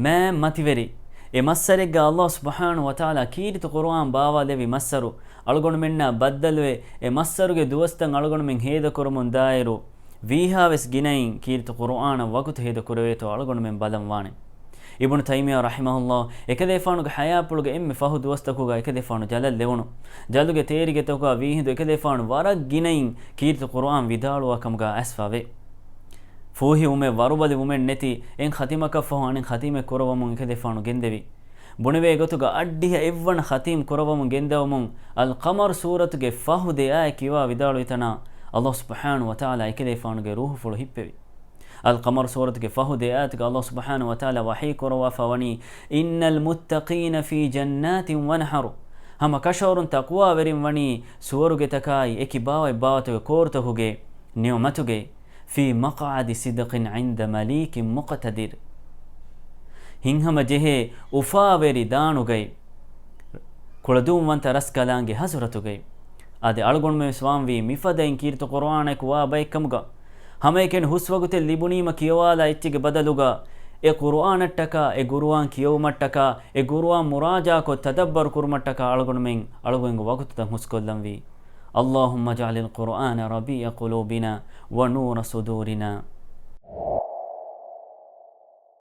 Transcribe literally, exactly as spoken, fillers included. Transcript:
މާތް މަތިވެރި، އެ މައްސަރެއްގަ އައްލާހު ސުބްޙާނަހު ވަތަޢާލާ ކީރިތި ޤުރުއާން ބާވާލެއްވި މައްސަރު، އަޅުގަނޑުމެންނާ ބައްދަލުވެ، އެ މައްސަރުގެ ދުވަސްތައް އަޅުގަނޑުމެން ހޭދަކުރަމުން ދާއިރު، ވީހާވެސް ގިނައިން ކީރިތި ޤުރުއާނަށް ވަގުތު ހޭދަ ކުރެވޭތޯ އަޅުގަނޑުމެން ބަލަން ވާނެ. އިބްނު ތައިމިއްޔާ ރަޙިމަހުﷲ އެކަލޭފާނުގެ ޙަޔާތްޕުޅުގެ އެންމެ ފަހު ދުވަސްތަކުގަ އެކަލޭފާނު ޖަލަށް ލެވުނު. ޖަލުގެ ތޭރިގެތަކުގަ ވީހިނދު އެކަލޭފާނު ވަރަށް ގިނައިން ކީރިތި ޤުރުއާން ވިދާޅުވާ ކަމުގަ އައިސްފަވޭ. ފޫހިވުމެއް ވަރުބަލިވުމެއް ނެތި އެއް ޚަތިމަކަށްފަހު އަނެއް ޚަތީމެއް ކުރައްވަމުން އެކަލޭފާނު ގެންދެވި. ބުނެވޭ ގޮތުގަ އަށްޑިހަ އެއްވަނަ ޚަތީމް ކުރައްވަމުން ގެންދަވަމުން އަލްޤަމަރު ސޫރަތުގެ ފަހު ދެއާއެއް ކިޔަވާ ވިދާޅުވިތަނާ އައްލާހު ސުބްޙާނަހު ވަތަޢާލާ އެކަލޭފާނުގެ ރޫޙުފުޅު ހިއްޕެވި. އަލްޤަމަރު ސޫރަތުގެ ފަހު ދެއާއެތުގަ އައްލާހު ސުބްޙާނަހު ވަތަޢާލާ ވަޙީ ކުރައްވާފަ ވަނީ، إِنَّ الْمُتَّقِينَ فِي جَنَّاتٍ وَنَهَرٍ. ހަމަ ކަށަވަރުން ތަޤްވާވެރިން ވަނީ ސުވަރުގެތަކާއި އެކި ބާވަތްބާވަތުގެ ކޯރުތަކުގެ ނިޢުމަތުގައި، فِي مَقْعَدِ صِدْقٍ عِندَ مَلِيكٍ مُقْتَدِرٍ. ހިތްހަމަ ޖެހޭ އުފާވެރި ދާނުގައި، ކުޅަދުންވަންތަ ރަސްކަލާނގެ ޙަޟްރަތުގައި. އާދެ، އަޅުގަނޑުމެންވެސް ވާންވީ މިފަދައިން ކީރިތި ޤުރުއާނާއެކު ވާ ބައެއްކަމުގަ. ހަމައެކަނި ހުސްވަގުތެއް ލިބުނީމަ ކިޔަވާލާ އެއްޗެއްގެ ބަދަލުގަ، އެ ޤުރުއާނަށްޓަކާ، އެ ޤުރުއާން ކިޔެވުމަށްޓަކާ، އެ ޤުރުއާން މުރާޖާކޮށް ތަދައްބަރު ކުރުމަށްޓަކާ އަޅުގަނޑުމެން އަޅުގަނޑުގެ ވަގުތުތައް ހުސްކޮށްލަންވީ. اللهم اجعل القرآن ربيع قلوبنا ونور صدورنا